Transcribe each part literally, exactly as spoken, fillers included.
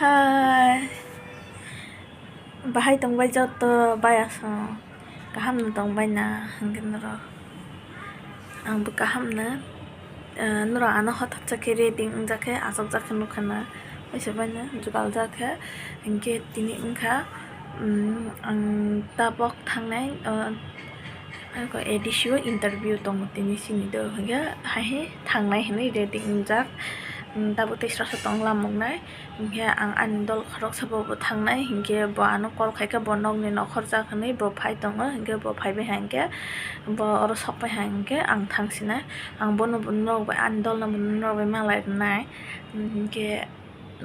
Hai. Bahai tongbai joto bayasong. Kaham no tongbai na hingke norok. Ang bo kaham no. Eh, norok ano hothat sa khe ready wngjak khe, achuk jak khe nukha na. Waisa bai no jugal jak khe. Hingke tini wngkha, mm, ang tabok thangnai, eh, A D C o interview tongo tini sini do, hingke hai hai thangnai hinui ready wngjak. Mm, tabuk tei srasra tong lamuknai, hingke ang ani dol khoroksa bo, bo thangnai, hingke bo ano call khaikhe bo nokni nokhorjak hinui bo phai tongo, hingke bo phaibai hai hingke bo oro sokpai hai hingke ang thangsinai, ang bono bo norok bai ani dolno bo norok bai malai rwnai, hingke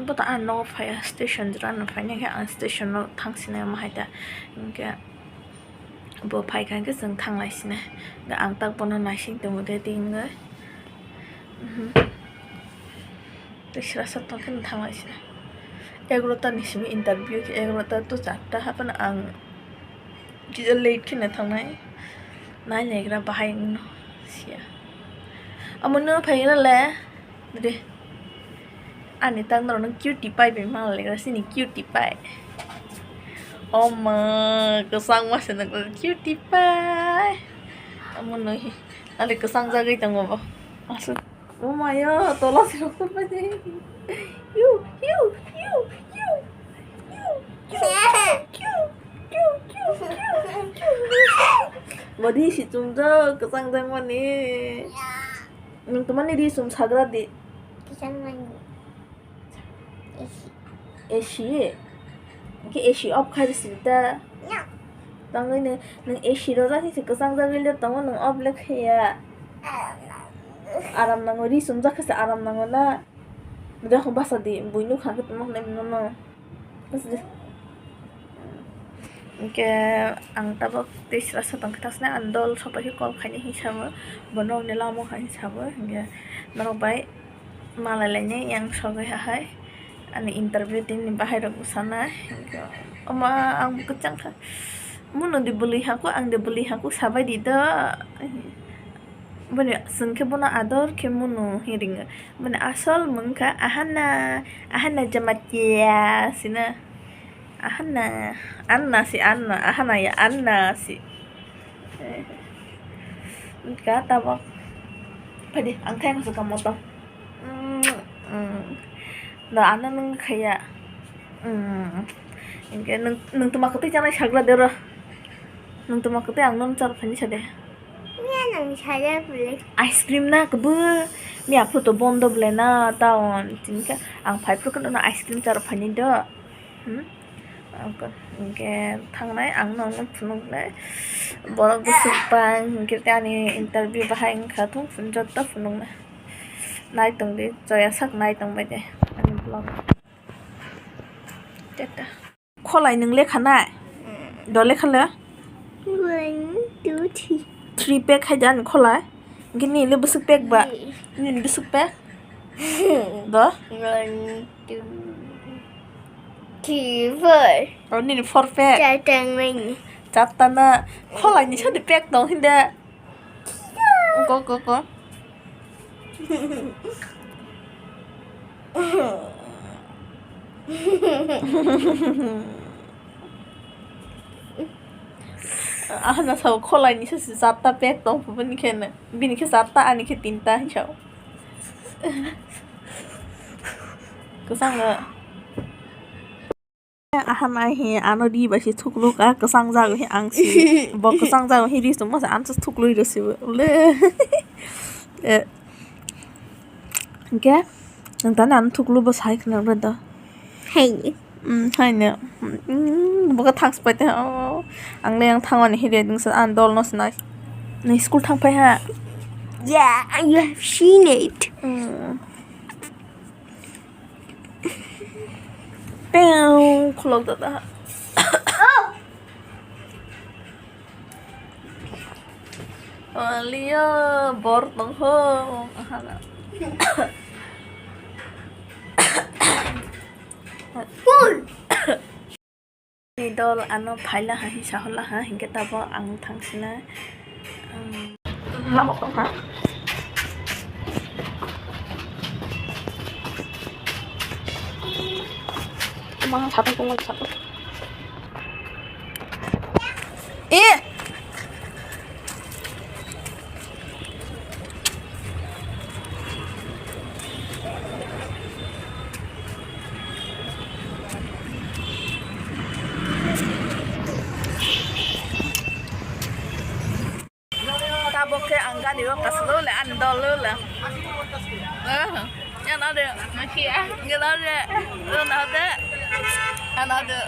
bo to ani nogo phaiya station jora no phainai khe ang station o thangsinai omo hai ta, hingke. Bo phaikha hwnkhe chwng thanglai sina. Hwnkhe ang tak bono naising tongo de, tei wngwi. Mhm. Tei srasra tongkhe no thanglai sina. Egarota ni simi interview khe, egarota to charta haphano ang kisa late kheno thangnai. Nai naigra bahai wngno siya. Omo no phaigra le. Dede. Ani tak norok no cutie pie bai mangla legra sini cutie pie. Oma, kwchangma se nang cutie pie. Omo no hi. Ale kwchang jagwi tongo bo. Asuk. Oma yo, tola se rok pai de. Yu, yu, yu, yu. Yu, yu, yu, yu, yu, yu. Body si chumjak kwchang jangmani. Nwng twmani ri sum sagra di. Kisan mani. A C. A C? Hwnkhe A C off khai rw sidi ta? No. Tangwi nwng, nwng A C rwjak khe se kwchang jagwi le tongo, nwng off le khaiya. Aram nango, ri sumjak khe se aram nango na. Bwdakho basa di, buino kha khe tongma hwnwi mano. Hwnkhe ang tabuk tei srasa tongkhe thasnai, ang dol sopaikhe call khainai hinwi sabo, bo nokni lama o hai hinwi sabo, hwnkhe norok bai malai lainai yang sogwi hai ani interview team ni bahai rok bwsanai, hwnkhe omo ang bo kwchang kha, muno de bwlwi hangko, ang de bwlwi hangko sabai di do. Boni chwng khe bono ador khe munu hinwi ringo. Boni asol mung kha Ahana, Ahana Jamatia sina. Ahana, Anna si Anna, Ahana ya Anna si. Wngkha tabok. Phaidi, ang thayang suka moto. Mm, mm. Da ano nung khaya. Mm. Hingke nung, nung tuma kwtwi chanai sagra dero. Nung tuma kwtwi ang nung char phani sade. Ice cream na kebo. Mi aphuru to bondo bole na town. Tini khe ang phai phuru kheno ice cream char phani do. Hmm? Hingke thangnai ang no phunuknai. Borok bwswk bang hingke ani interview bahai wngkha thung phun joto phunuknai. Nai tongdi, joya sak nai tongbai de ani vlog. Teta. Kholai nwng lekha nai? Do lekha le? One, two, three. Three pack hai de ani kholai. Hingke nini le bwswk pack ba? Nini bwswk pack? Do? One, two, three, four. O nini four pack? Charta wngmani. Charta na kholai ni sadi pack tong hinde. Go, go, go. Ahana sao kholai ni sasi charta pack tong bini khe na. Bini khe charta ani khe tinta hinwi sao. Kwchang no. Aha nai he ano ri bai se thukluk a kwchang jago he ang si bo kwchang jago he ri tongma se ang se thuklui rw si bo le. Eh, hingke nang tani ano thuklu bo sai khna bre do. Hai ni. Mm, hai ne. Mm, bo khe thang spai te. Oh, ang le ang thang ani he ri ding sa an dol no sinai. Ni school thang pai ha. Yeah, you have seen it. Mm. Pew, khulok dada. Aliya, bor tong ho. Aha na. Full. Ni dol ano phaila ha, hisa hola ha, hingke tabok ang thangsinai. Um, lama tong ha. Ma, satu pun satu. Eh. Tabuk khe ang gari o kaslo le, ani dol le. Yan ade. Yan ade. Yan ade. Yan ade.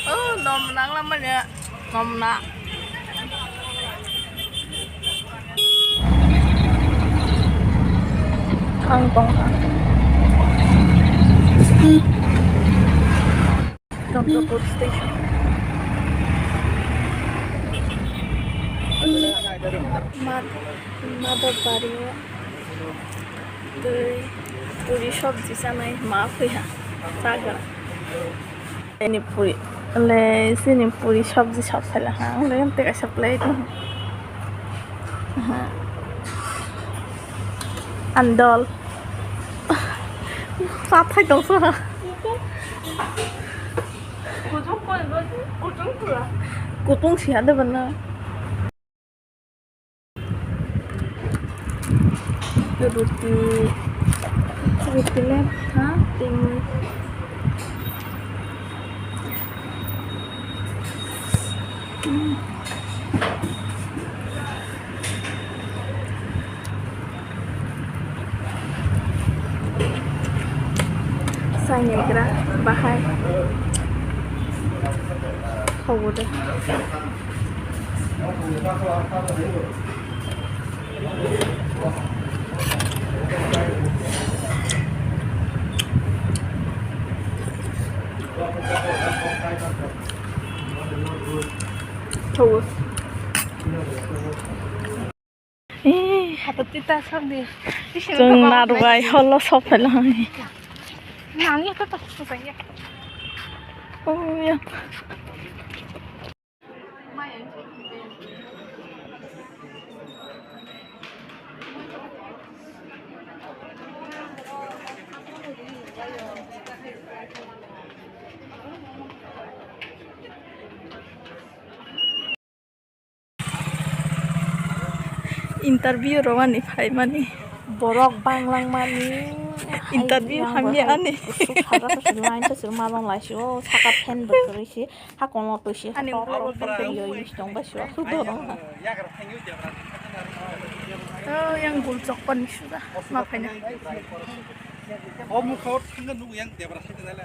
Oh, nom nang lam manya. Nom na. Ang tong. Chondrapur station. Mat-, Madhobari o twi puri sabji chanai ma phuiha chagra. Chini puri, le chini puri sabji sab phaila ha, le tei kaisa plate no. Aha. Andol. Sathai tongsa. Kutung siya de bana. Ruti, ruti le ha, tingwi. Saini gra bahai. Hawo de. Hawo. Eh, chwng narwai holo sophailai. Oh, ya. Interview rwmani phaimani. Borok banglangmani. Interview hamya ani. Kusuk sabra kusuk line to sir ma bang lai si o saka fan bo kwrwi si hakong o twi si. Ani tok tok fan kwrwi o use tong bai si o. Oh, yang gul chok pani suda. Ma phaina. O mukha o thangna nugo yang debra side dale.